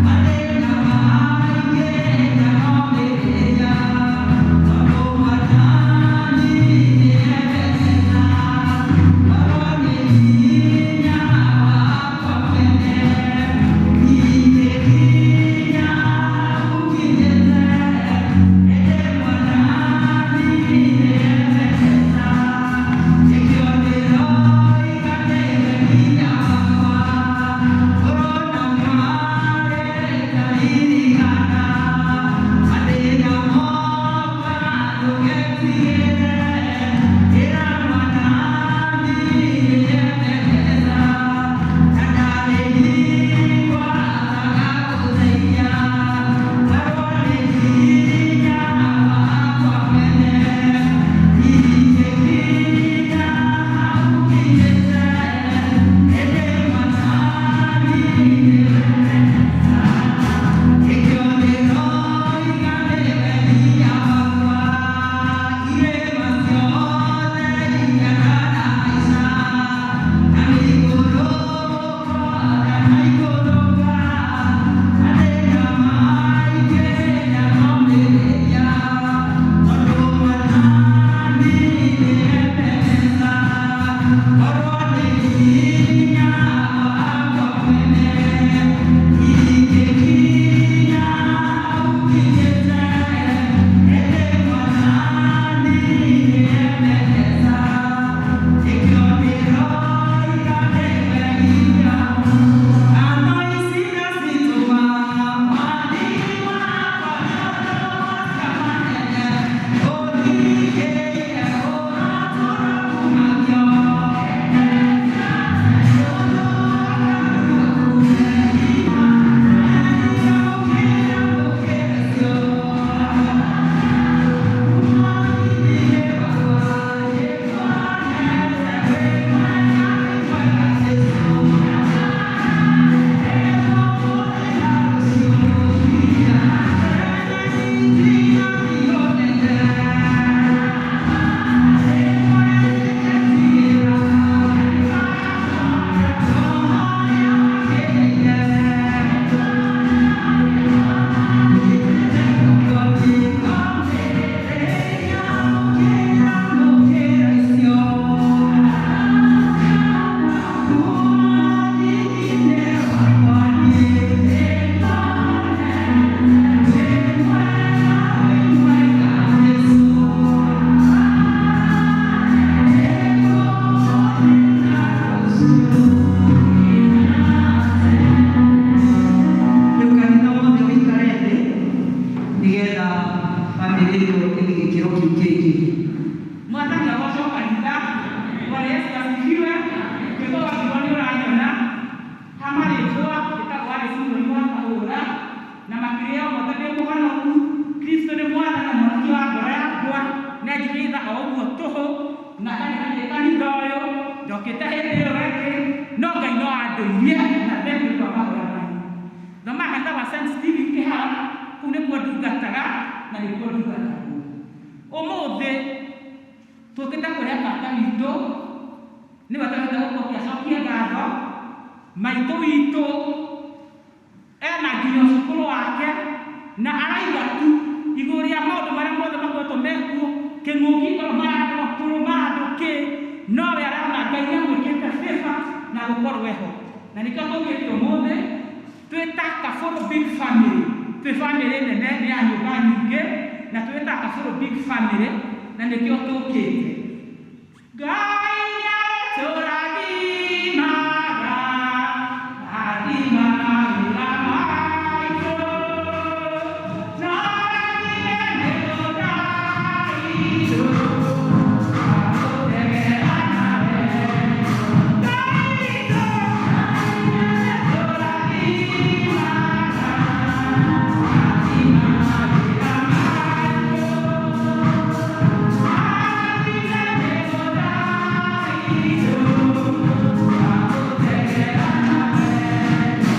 mathĩna maingĩ ndanomĩrĩria, tondũ Mwathani nĩ Ebeneza, korwo nĩ hinya wakwa mwene, ingĩkinya ũkinyĩte, ĩndĩ Mwathani nĩ Ebeneza, nĩkĩo ndĩroiga nĩwe hinya wakwa, ũrona mwarĩ ndaririkana, mathĩna mokwa ndũgetigĩre, ĩra Mwathani nĩ Ebeneza, na ndarĩ hingo atagagũteithia, korwo nĩ hinya wakwa mwene, ingĩkinya hau ũkinyĩte, ĩndĩ Mwathani nĩ Ebeneza, nĩkĩo ndĩroiga nĩwe hinya wakwa, irĩma ciothe iria ndarahaica, na mĩikũrũko ndanaikũrũka, mathĩna maingĩ ndanomĩrĩria, tondũ Mwathani nĩ Ebeneza, korwo nĩ hinya wakwa mwene, ingĩkinya ũkinyĩte, ĩndĩ Mwathani nĩ Ebeneza, nĩkĩo ndĩroiga nĩwe hinya. Ngatho ici ndacitũma Mwathi wakwa nĩ ũndũ wa ciama nene, ũndigĩire ũratũũra kumagio. Rĩu kanitha wothe ũikare thĩ nĩgetha bamĩrĩ ĩyo ĩthiĩ gĩkĩro kĩu kĩngĩ. Mwathani agocwo kanitha. Bwana Yesu asifiwe. Rwĩmbo rwakiugo nĩ ũranyona ha marĩtwa ĩtagwo Alice Mũthoni wa Kahũra na makĩria mothe ndĩ mũhonoku. Kristo nĩ mwathani na mũhonokia wa ngoro yakwa na njigĩte o ũguo tũhũ na kanitha nĩ kanitha ũyũ ndokĩte hĩndĩ ĩyo ĩngĩ no Ngai no andũirie na thengiũ kwa mahoya manyu. Thomaga kanitha wa St. Stephen Kĩhara, kũu nĩkuo ndungataga na nĩkuo ndungatagwo. Ũmũthĩ tũkĩte kũrĩa baba witũ nĩwe twagĩrĩire gũkorwo tũgĩcokia ngatho maitũ witũ ena nginya ũcukũrũ wake na araiga tu igũrũ rĩa maũndũ marĩa mothe makoretwo mekuo kĩng'ũki korwo marandũ akũrũ marandũ kĩ nowe arona Ngai nĩamwĩkĩte favor na gũkorwo eho na nĩkĩo tũkĩte ũmũthĩ twĩta Kabũrũ big family twĩ family nene nĩ ya nyũmba nyingĩ na twĩta Kabũrũ big family na nĩkĩo tũkĩte. Ngai nĩarĩtũrathimaga, rathima mawĩra maitũ, na ũrathime mĩgũnda itũ, twagũtegera na wendo. Ngai witũ, nĩarĩtũrathimaga, rathima mawĩra maitũ, rathime mĩgũnda itũ, twagũtegera na wendo.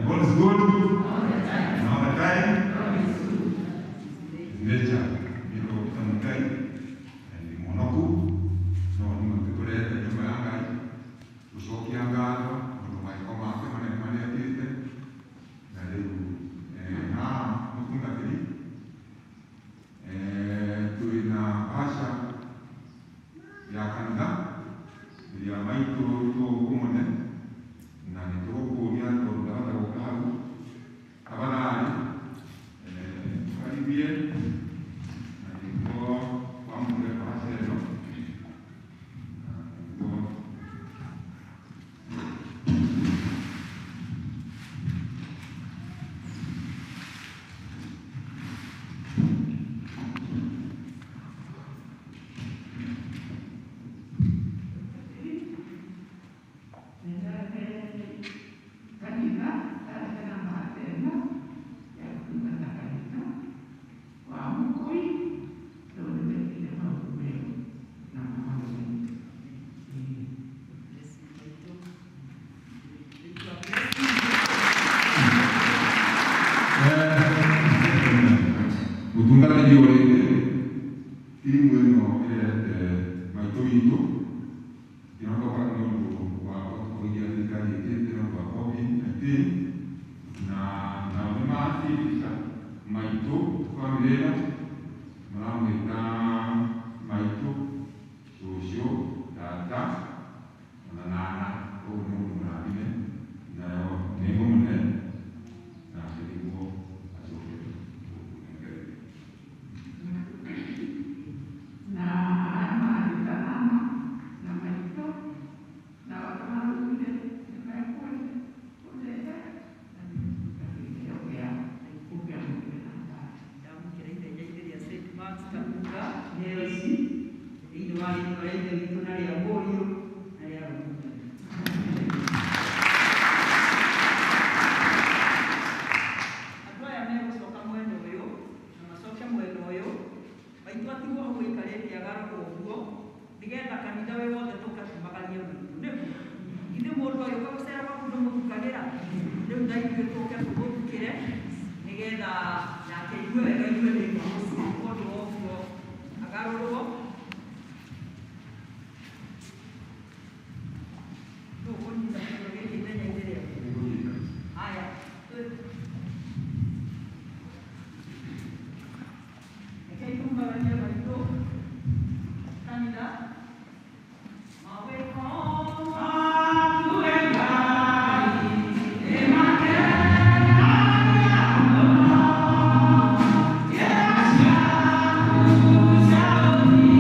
God is good. And all the time. Nature. Niko Peter Muigai ndi mwonoku no nĩ tũrehete nyũmba ya Ngai gũcokia ngatho tondũ maĩko make manene marĩa ekĩte na rĩu haha mũtungatĩri twĩna bahasha ya kanitha ĩrĩa maitũ tũkũmũne na nĩ tũgũkũria tondũ ndahota gũka hau tafadhali karibie na nĩguo wamũre bahasha ĩno na nĩguo. Kanitha ndarehera bahasha ĩno ya gũtungata kanitha wa Mũkũi tondũ nĩmekire maũndũ mega na mamagegania. Mũtungatĩri ũrĩte timu ĩno ĩrehete maitũ witũ ndĩroka nĩ ũndũ wa kũigia Maitũ bamĩrĩ ĩno maramwĩta maitũ, cũcũ, tata ona nana, koguo nĩ mũndũ mũrathime nayo nĩ ngũmũne nake nĩguo acoke kũnengereria. Na arĩa maranjĩta nana na maitũ na maraugire nĩmekũndehe na nĩkĩheo gĩa kũmĩamũkĩra na ngatho. Ndamũkĩra ithenya-inĩ rĩa St. Mark's Kagunga iheo ici thĩinĩ wa rĩtwa rĩa Ithe witũ na rĩa Mũriũ na rĩa Roho Mũtheru. Andũ aya megũcoka mwena ũyũ na macoke mwena ũyũ, maitũ atigwo hau aikarĩte agarũrwo ũguo nĩgetha kanitha wĩ wothe tũkatumagarie maitũ nĩguo ithuĩ mũndũ agĩũka gũcera gwaku ndũmũthukagĩra rĩu na ithuĩ tũke tũmũthukĩre nĩgetha nake aigue wega aigue nĩ mũciĩ ũndũ wa ũguo agarũrwo. Nũ ũkũnyita kĩndũ gĩkĩ ithenya-inĩ rĩaku? Nĩngũnyita. Haya, rekei tumaganie maitũ kanitha mawĩko maku Ngai nĩmakenagia mũno, njĩra ciaku cia ũthingu.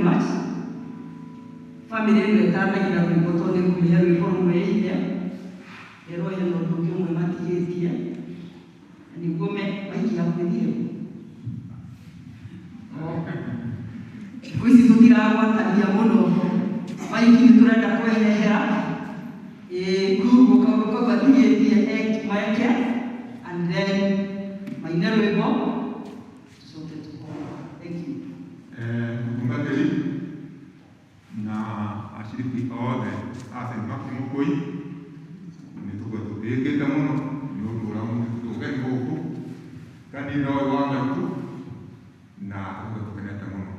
much. Family ĩno ĩtanaina rwĩmbo tondũ nĩ ngũmĩhe rwĩmbo rũmwe ĩine, ĩrwo hena ũndũ ũngĩ ũmwe matigĩtie, na nĩguo maiki hakuhĩ. Thikũ ici tũtiragwatania mũno, maiki nĩ tũrenda kwehehera, ĩĩ koguo kaũndũ kau atigĩtie meke, and then maine rwĩmbo tũcoke tũhoe. Thank you. Mũtungatĩri na aciriki othe a St. Maxim Mũkũi, nĩ tũgwe tũtĩĩkĩte mũno nĩ ũndũ ũrĩa mũnyitĩtwo ũgeni gũkũ kanitha ũyũ wa maitũ, na tũgwe tũkenete mũno.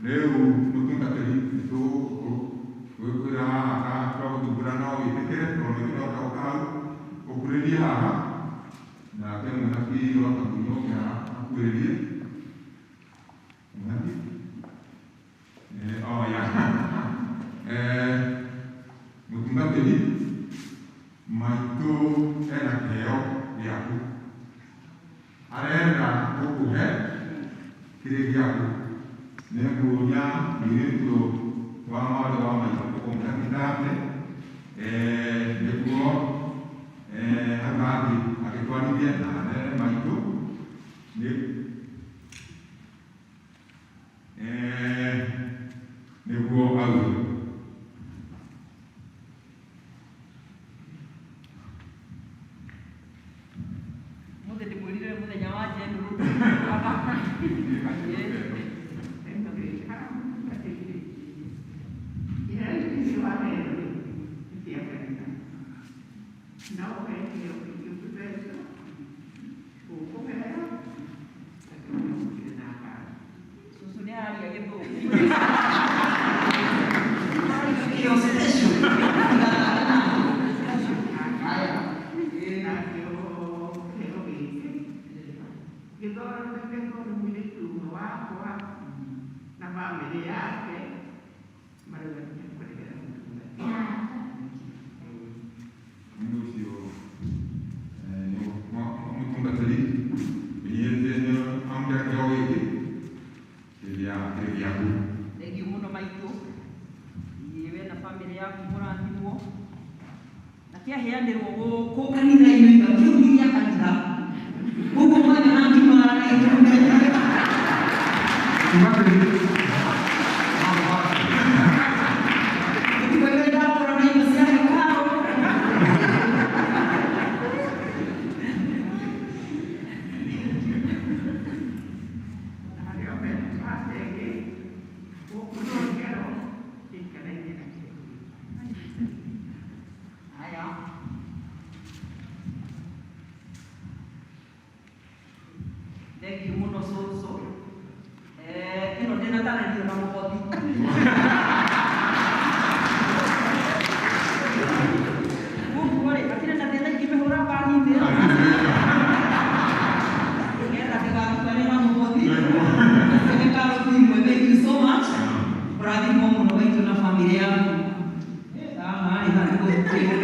Rĩu mũtungatĩri, nĩ tũgwĩkwĩra haha twagũthumbũra, no wĩtĩkĩre tondũ maitũ nĩoka gũka hau ũkurĩrie haha, nake mũnabii wa Kabuni oke haha akuhĩrĩrie mũnabii. Oh, ya. Mũtungatĩri, maitũ ena kĩheo gĩaku, arenda gũkũhe kĩrĩ gĩaku. Nĩngũria mũirĩtu wa mwarĩ wa maitũ ũmũnakithate nĩguo hau hangĩ agĩtwarithie na anere maitũ nĩ nĩguo auge. Mũthĩ ndĩmwĩrire mũthenya wa njenũrũ. Cũcũ nĩ araria gĩthũngũ. Kĩo special. Haya. Gĩthondeketwo nĩ mũirĩtu ũmwe wakwa na bamĩrĩ yake, marauga nĩmekũregera mũtungatĩri. Mũndũ ũcio nĩ mũtungatĩri menyete nĩ amũkĩra kĩheo gĩkĩ kĩrĩa kĩrĩ gĩaku. Thank you mũno maitũ. Ĩĩ, we na bamĩrĩ yaku mũrathimwo. Na kĩaheanĩrwo gũkũ kanitha-inĩ iga kĩu nĩ gĩa kanitha. Koguo mwega na ngimara. Mũtungatĩri. Tũtikaire ndakora na indo cia hekarũ. Harĩa mena ĩngĩ gũkũ rũngero ĩikarainie na kĩheo gĩkĩ. Haya. Thank you mũno cũcũ. Ĩno ndĩnatarĩrio na mũhothi. Koguo rĩ, hatirĩ na thĩna ingĩmĩhũra mbagi-inĩ ĩno. Nĩgetha ndĩgatukane na mũhothi. Nĩkarũthimwe. Thank you so much. Ũrathimwo mũno maitũ na bamĩrĩ yaku. Haha rĩ, haha nĩgũthukĩrwo.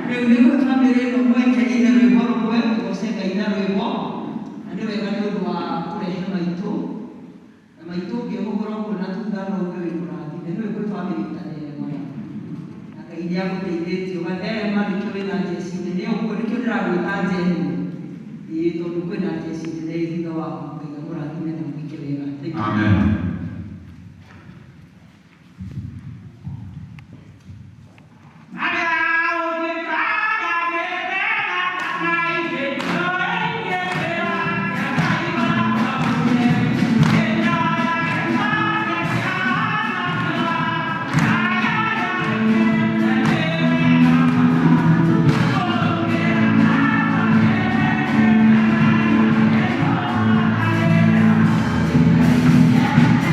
Rĩu nĩguo bamĩrĩ ĩno mweke ine rwĩmbo rũmwe, tũgoce Ngai na rwĩmbo. Na nĩ wega nĩ ũndũ wa kũrehe maitũ. Na maitũ ũngĩhũgũra ũguo na thutha no uge wĩ mũrathime. Nĩũĩ kwĩ bamĩrĩ ĩtatheremaga. Na Ngai nĩ agũteithĩtie ũgatherema, nĩkĩo wĩna njeci nene ũguo, nĩkĩo ndĩragwĩta njenũ. Ĩĩ, tondũ kwĩna njeci nene ĩ thutha waku. Ngai amũrathime na mwĩke wega. Thank you. Amen. Thank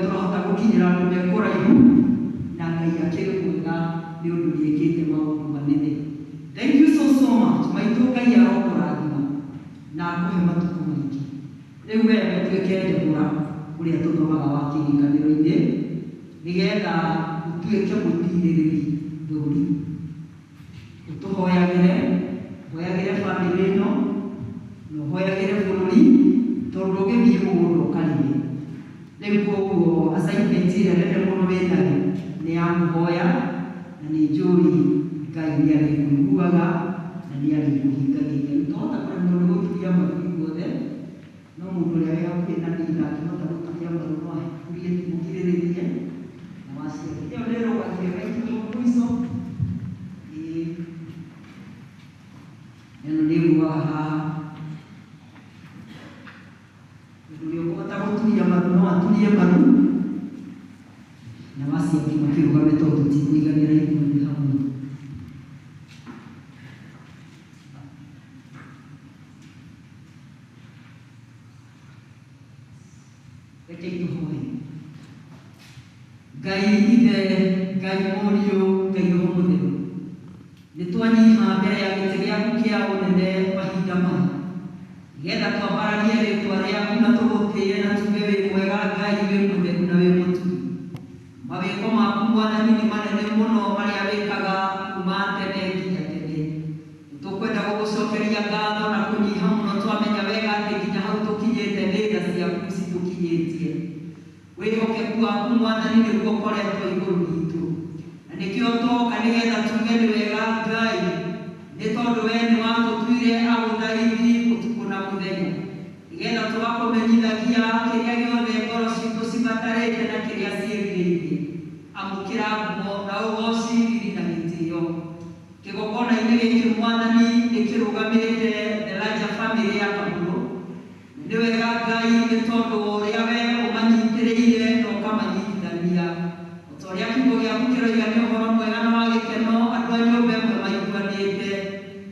Tũrahota gũkinyĩra andũ me kũraihu na Ngai akĩrĩ mwega nĩ ũndũ nĩekĩte maũndũ manene. Thank you so so much. Maitũ, Ngai arokũrathima na akũhe matukũ maingĩ. Rĩu we ũtuĩke Debora ũrĩa tũthomaga wa kĩrĩkanĩro-inĩ, nĩgetha ũtuĩke mũtirĩrĩri bũrũri, ũtũhoyagĩre, ũhoyagĩre bamĩrĩ ĩno na ũhoyagĩre bũrũri, tondũ ũgĩthiĩ mũgũnda ũkarĩme. Rĩu koguo assignment ĩrĩa nene mũno wĩnayo nĩ ya kũhoya, na nĩ njũĩ Ngai nĩ arĩkũiguaga na nĩ arĩkũhingagĩria. Rĩu twahota kũremwo nĩ gũturia maru ithuothe, no mũndũ ũrĩa wĩ hakuhĩ na niĩ ndangĩhota gũturia maru no aturie, mũgirĩrĩrie na waciari. Ĩyo nĩ ĩrũgagio ĩgaitĩrwo mũico. Ĩĩ, ĩno nĩ ĩgũaga haha. Mũndũ ũrĩa ũkũhota gũturia maru no aturie maru, na wacio angĩ makĩrũgame tondũ tũtikũiganĩra ithuothe hamwe. Rekei tũhoe. Ngai Ithe, Ngai Mũriũ, Ngai Roho Mũtheru, nĩ twanyiha mbere ya gĩtĩ gĩaku kĩa ũnene mahinda maya, nĩgetha twambararie rĩtwa rĩaku na tũgũtĩe na tuge wĩ mwega Ngai, wĩ mũtheru na wĩ mũtugi. Mawĩko maku Mwathani nĩ manene mũno marĩa wĩkaga kuma tene nginya tene. Tũkwenda gũgũcokeria ngatho na kũnyiha mũno, twamenya wega atĩ nginya hau tũkinyĩte nĩ tha ciaku citũkinyĩtie. Wĩhokeku waku Mwathani nĩguo ũkoretwo igũrũ ritũ, na nĩkĩo twoka nĩgetha tuge nĩ wega Ngai, nĩ tondũ we nĩ watũtuire agũthaithi ũtukũ na mũthenya, nĩgetha tũgakũmenyithagia kĩrĩa gĩothe ngoro citũ cibatarĩte na kĩrĩa ciĩrirĩirie. Amũkĩra ngumo na ũgoci, riri na gĩtĩo. Kĩgongona-inĩ gĩkĩ Mwathani nĩ kĩrũgamĩte the larger family ya Kaburo. Nĩ wega Ngai, nĩ tondũ ũrĩa we ũmanyitĩrĩire na ũkamanyitithania, o ta ũrĩa kiugo gĩaku kĩroiga, nĩ ũhoro mwega na wa gĩkeno andũ a nyũmba ĩmwe maiguanĩte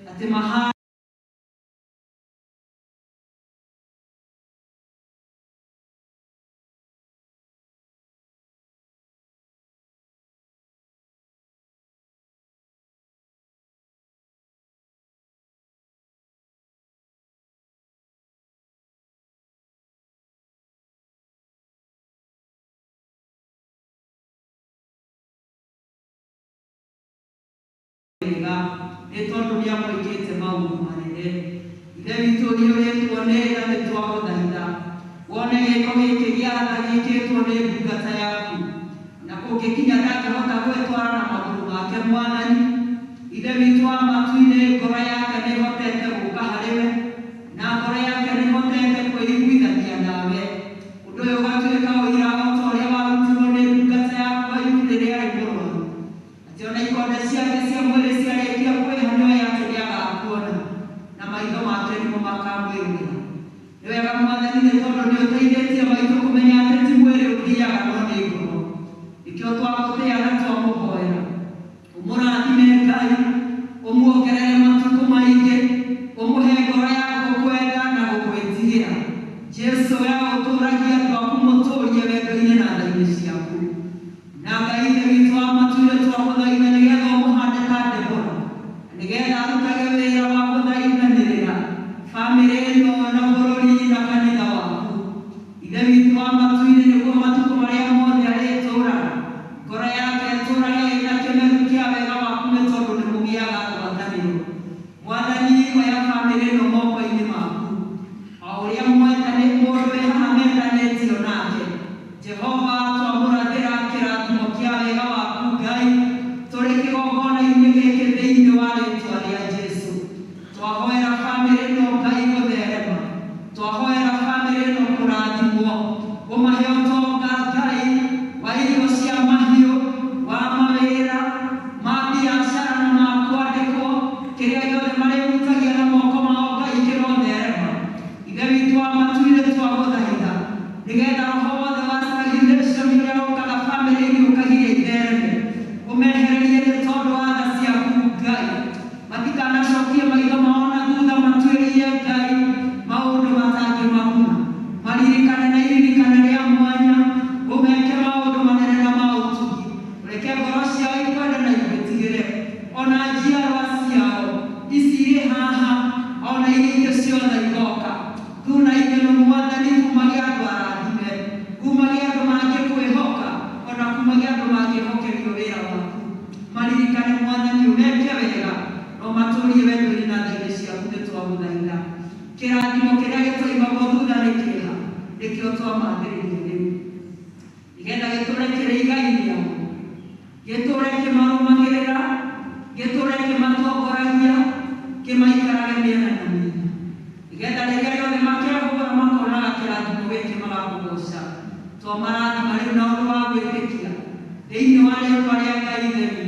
atĩ maha wega nĩ tondũ nĩ amwĩkĩte maũndũ manene. Ithe witũ ũiyũrĩtwo nĩ tha, nĩ twagũthaitha wone gĩko gĩkĩ gĩa tha gĩkĩtwo nĩ ndungata yaku, na kũngĩkinya ndangĩhota gwĩtwara na magũrũ make. Mwathani Ithe witũ wa matu-inĩ, ngoro yake nĩ ĩhotete gũka harĩ we, na ngoro yake nĩ ĩhotete kwĩiguithania nawe. Ũndũ ũyũ ũgatuĩka ũira o ta ũrĩa warutirwo nĩ ndungata yaku Ayubu rĩrĩa arĩ mũrwaru, atĩ ona ikonde ciake cia mwĩrĩ ciarĩkia kwĩha, nĩoĩ atĩ nĩagakuona na maitho make nĩmo makamwĩrorera. Nĩ wega Mwathani, nĩ tondũ nĩ ũteithĩtie maitũ kũmenya atĩ ti mwĩrĩ ũthiaga no nĩ ngoro. Nĩkĩo twagũtĩĩa na twamũhoera ũmũrathime Ngai, ũmuongerere matukũ maingĩ, ũmũhe ngoro ya gũkwenda na gũgwĩtigĩra. Jesu we ũtũragia andũ aku, mũtũrie wendo-inĩ na tha-inĩ ciaku. Na Ngai Ithe witũ wa matu-inĩ, twagũthaitha nĩgetha ũmũhande ta Debora, nĩgetha arutage wĩra wa gũthaithanĩrĩra bamĩrĩ ĩno na bũrũri na kanitha waku. Ithe witũ wa matu-inĩ, nĩguo matukũ marĩa mothe arĩtũraga, ngoro yake ĩtũrage ĩna kĩmeru kĩa wega waku, nĩ tondũ nĩ mũgĩaga ngwatanĩro. Mwathani, oya bamĩrĩ ĩno moko-inĩ maku, o ũrĩa mwetani mũndũ wĩ haha metanĩtio nake. Jehova, twamũrathĩra kĩrathimo kĩa wega waku Ngai tũrĩ kĩgongona-inĩ gĩkĩ thĩinĩ wa rĩtwa rĩa Jesu. Twahoera bamĩrĩ ĩno Ngai gũtherema, twahoera bamĩrĩ ĩno kũrathimwo, ũmahe ũtonga Ngai wa irio cia mahiũ, wa mawĩra ma biacara na ma kwandĩkwo, kĩrĩa gĩothe marĩhutagia na moko mao Ngai kĩrotherema. Ithe witũ wa matu-inĩ, twagũthaitha nĩgetha roho wothe wa stagnation ũrĩa ũkaga bamĩrĩ-inĩ ũkagiria ithereme, ũmehererie nĩ tondũ wa tha ciaku Ngai. Matikanacokie maitho mao na thutha matuĩrie Ngai maũndũ matangĩmaguna. Maririkane na iririkana rĩa mwanya, ũmekĩre Kĩrathimo kĩrĩa gĩtũimagwo thutha nĩ kĩeha, nĩkĩo twamathĩrĩria rĩu, nĩgetha gĩtũre kĩrĩ igai rĩao, gĩtũre kĩmarũmagĩrĩra, gĩtũre kĩmatongoragia, kĩmaikarage mĩena na mĩena, nĩgetha rĩrĩa rĩothe makehũgũra makonaga kĩrathimo gĩkĩ magakũgoca. Twamarathima rĩu na ũndũ wa gwĩtĩkia thĩinĩ wa rĩĩtwa rĩa Ngai Ithe witũ.